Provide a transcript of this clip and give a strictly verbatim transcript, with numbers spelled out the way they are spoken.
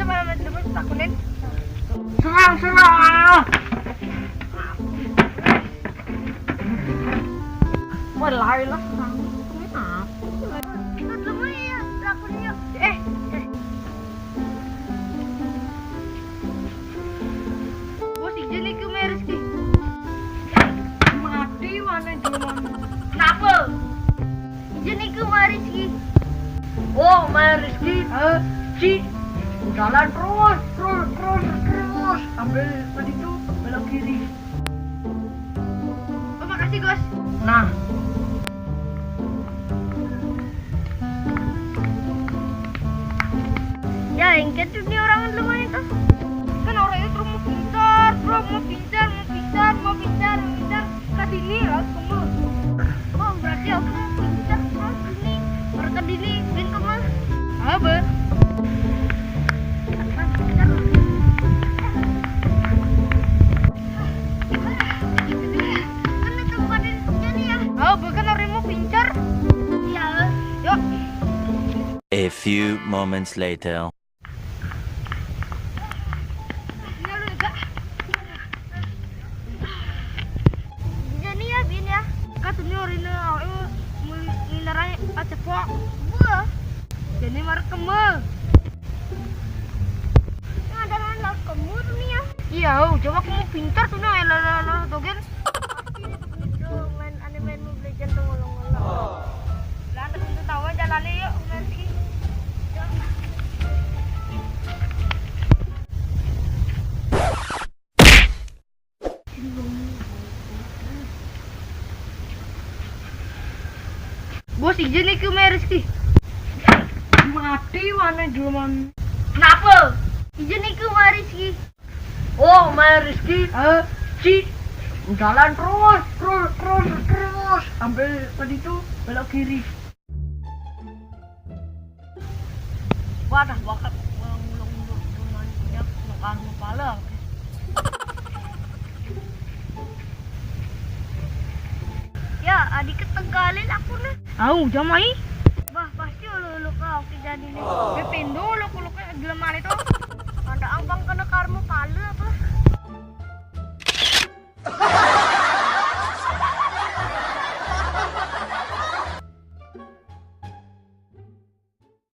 Mana temen takunin. Serang, serang. Wah, lari lah, serang. Ini apa? Ikut dulu ya, lakunya. Eh, eh. Bos, ijen iku mah Rizky. Mati mana jalan. Kenapa? Ijen iku mah Rizky. Oh, mah Rizky. Eh, si jalan terus, terus, terus, terus. Ambil tadi tuh belok kiri. Oh, makasih, Gus. Nah. Ya, engke tuh nih orang lumayan tuh. Kan orang itu mau pintar, bro, mau pintar, mau pintar, mau pintar, mau pintar. Kadini lah, kamu. Oh, berarti aku mau pintar, bro, ini. Baru kadini, bin kamu. Apa? Kan pintar. Kan ditempatin punya nih ya. Oh, bukan orang mau pintar. Iya. Yuk. A few moments later. Jadi ya, Bin ya. Katanya orine awake minerai acepok. Wah. Jadi marek kembe. Ini ada lawan laut kembe tuh nih ya. Iya, oh, coba kamu pintar tuh, nah, elah, elah, elah, dogen. Pasti itu main aneh main Mobile Legend tuh ngolong-ngolong. Lah, ada pintu tawa jalannya yuk, nanti. Bos, ijen iku mah Rizky. Mati mana jalan. Kenapa? Ijen iku mah Rizky. Oh, mah Rizky. Eh, si jalan terus, terus, terus, terus. Ambil tadi tuh belok kiri. Wadah, bakat ngulung-ngulung nanya nang anu pala. Ya, adik ketegalin aku nih. Au, jamai. Bah, pasti uluk-uluk kau kejadian ini. Be pindo uluk-uluk gelem itu. Ada ampang kena karmu pala apa?